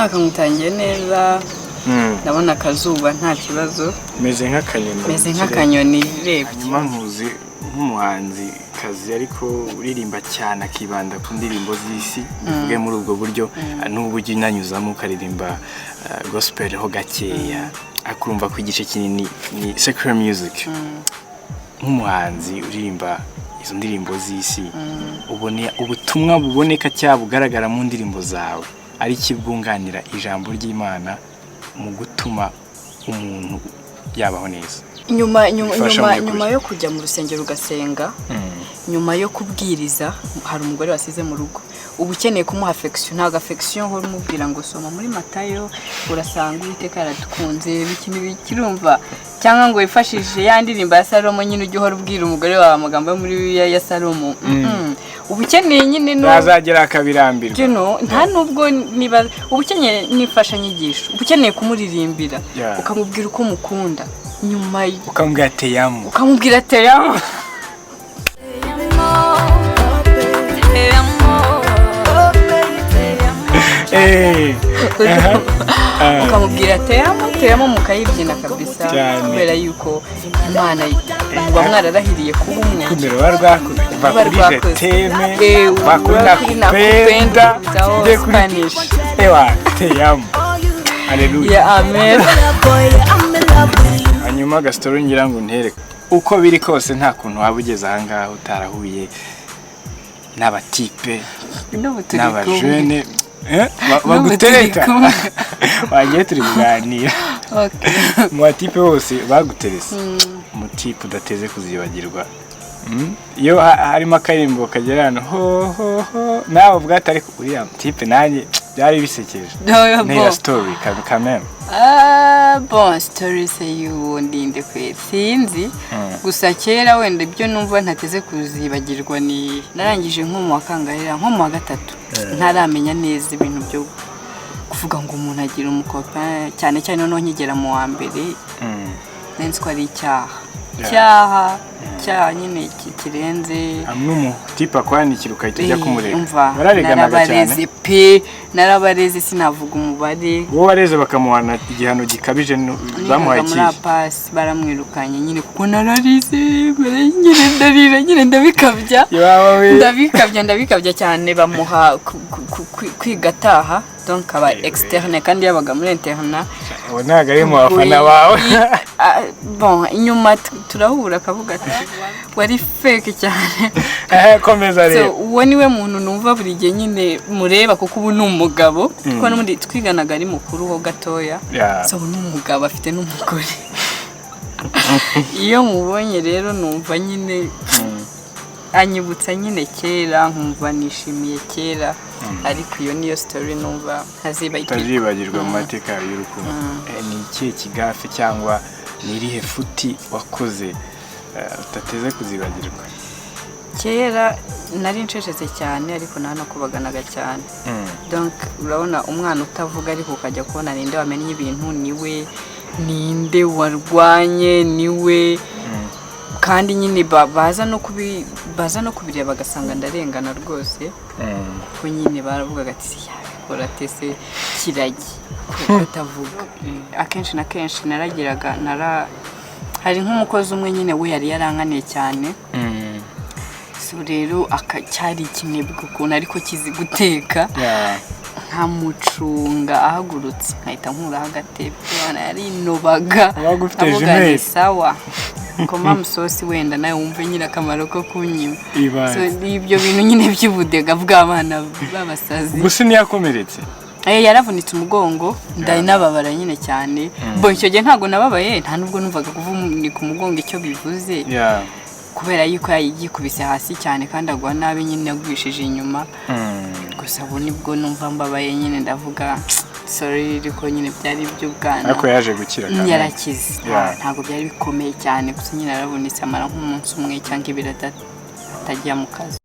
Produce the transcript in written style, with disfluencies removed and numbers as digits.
Umwaka ngutangiye neza. Ndabona akazuba, nta kibazo. Meze nk'akanyoni mu Meze kirere. nk'akanyoni urebye. Hanyuma nkuzi nk'umuhanzi kazi, ariko uririmba cyane akibanda ku ndirimbo z'isi, bivuge muri ubwo buryo, n'ubwo ujya unanyuzamo ukaririmba gospel ho gakeya, ariko urumva ko igice kinini ni secular music. Nk'umuhanzi uririmba izo ndirimbo z'isi, ubone ubutumwa buboneka cyangwa bugaragara mu ndirimbo zawe ari bwunganira ijambo ry'Imana mu gutuma umuntu yabaho neza? Nyuma Bifasha nyuma mu by'ukuri. Nyuma yo kujya mu rusengero ugasenga, nyuma yo kubwiriza, hari umugore wasize mu rugo, uba ukeneye kumuha affection. Ntabwo affection uhora umubwira ngo soma muri Matayo urasanga Uwiteka yaradukunze, biki n'ibiki, urumva, cyangwa ngo wifashishe ya ndirimbo ya Salomo nyine, ujye uhora ubwira umugore wawe amagambo yo muri Bibiliya ya Salomo. Uba ukeneye nyine no Yazagera akabirambirwa. Nta nubwo niba uba ukeneye n'imfashanyigisho, uba ukeneye kumuririmbira, ukamubwira uko umukunda nyuma ukamubwira te amo. Ukamubwira te amo. Te amo. Ukamubwira te amo, te amo, mukayibyina kabisa. Cyane. Kubera yuko Imana muba mwararahiriye kuba umwe. Urukundo ruba rwakoze kuva Ruba kuri rwakoze. Je t'aime, uba va kuri kuri nakupenda, nakupenda, ujye kuri Spanish. Ewa, te amo, haleluya. Yeah, amen. Hanyuma agastori ngira ngo ntere, uko biri kose nta kuntu waba ugeze ahangaha utarahuye n'abatipe N'ubu turi kumwe. n'abajene N'ubu turi bagutereta. kumwe. Wagiye turi kuganira. Okay. Mu batipe bose baguterese, umutipe udateze kuzibagirwa? Iyo harimo akaririmbo kagera hano ho ho ho, nawe ubwo ariko uriya mutipe nanjye byari bisekeje. No, ntera bon. Story kameme. Ah, bon, story se y'uwo ndinde kwe sinzi. Gusa kera wenda ibyo numva ntateze kuzibagirwa ni narangije nko mu wa kangahe, nko mu wa gatatu, ntaramenya neza ibintu byo kuvuga ngo umuntu agira umucopain, cyane cyane noneho nkigera mu wa mbere, nari nzi ko ari icyaha. Icyaha, icyaha nyine kirenze. Hamwe umutipe akwandikira ugahita ujya kumurega. Umva. Barareganaga cyane. Narabareze pe, narabareze, sinavuga umubare. Uwo wareze bakamuhana igihano gikabije bamuhaye Nigaga muri ikihe? APACE, baramwirukanye nyine kuko nararize mbere nyine, ndarira nyine, ndabikabya. Yaba we. Ndabikabya, ndabikabya cyane, bamuha kwiga ataha, donc aba externe kandi yabaga muri internat. Uwo ntabwo ari mu bafana bawe. Ah, bon, inyuma turahura akavuga ati wari fake cyane. Komeza So rero. uwo niwe muntu numva buri gihe nyine mureba, kuko ubu ni umugabo, kuko n'ubundi twiganaga ari mukuru ho gatoya. So ubu ni umugabo, afite n'umugore. Iyo mubonye rero numva nyine anyibutsa nyine kera, nkumva nishimiye kera. Ariko iyo niyo story numva ntazibagirwa. Utazibagirwa mu mateka yawe y'urukundo. Ni ikihe kigaffe cyangwa ni irihe futi wakoze utateze kuzibagirwa? Kera nari ncecetse cyane, ariko naranakubaganaga cyane. Donc urabona umwana utavuga, ariko ukajya kubona ninde wamennye ibintu niwe, ninde warwanye niwe, kandi nyine baza no kubireba bagasanga ndarengana rwose, kuko nyine baravugaga ati yabikora ate se kiragi kuko atavuga. Akenshi na kenshi naragiraga nara hari nk'umukozi umwe nyine we yari yarankaniye cyane. So rero cyari ikinebwe ukuntu, ariko kizi guteka. Nkamucunga ahagurutse, nkahita nkuraho agatebe. Umwana yarinobaga. Wabaga ufite Nkavuga nti jumelle. Sawa, koma musosi wenda nawe wumve nyine akamaro ko kunyima. Ibaze. So ibyo bintu nyine by'ubudega bw'abana b'abasazi. Gusa ntiyakomeretse? Yaravunitse umugongo, ndanababara nyine cyane. Bo icyo gihe ntabwo nababaye, nta nubwo numvaga kuvunika umugongo icyo bivuze, kubera yuko yikubise hasi cyane kandi agwa nabi nyine, agwishije inyuma. Gusa ubu nibwo numva mbabaye nyine, ndavuga sorry, ariko nyine byari iby'ubwana. Ariko yaje gukira kandi. Yarakize. Ntabwo byari bikomeye cyane, gusa nyine yaravunitse, amara nk'umunsi umwe cyangwa 2 atajya mu kazi.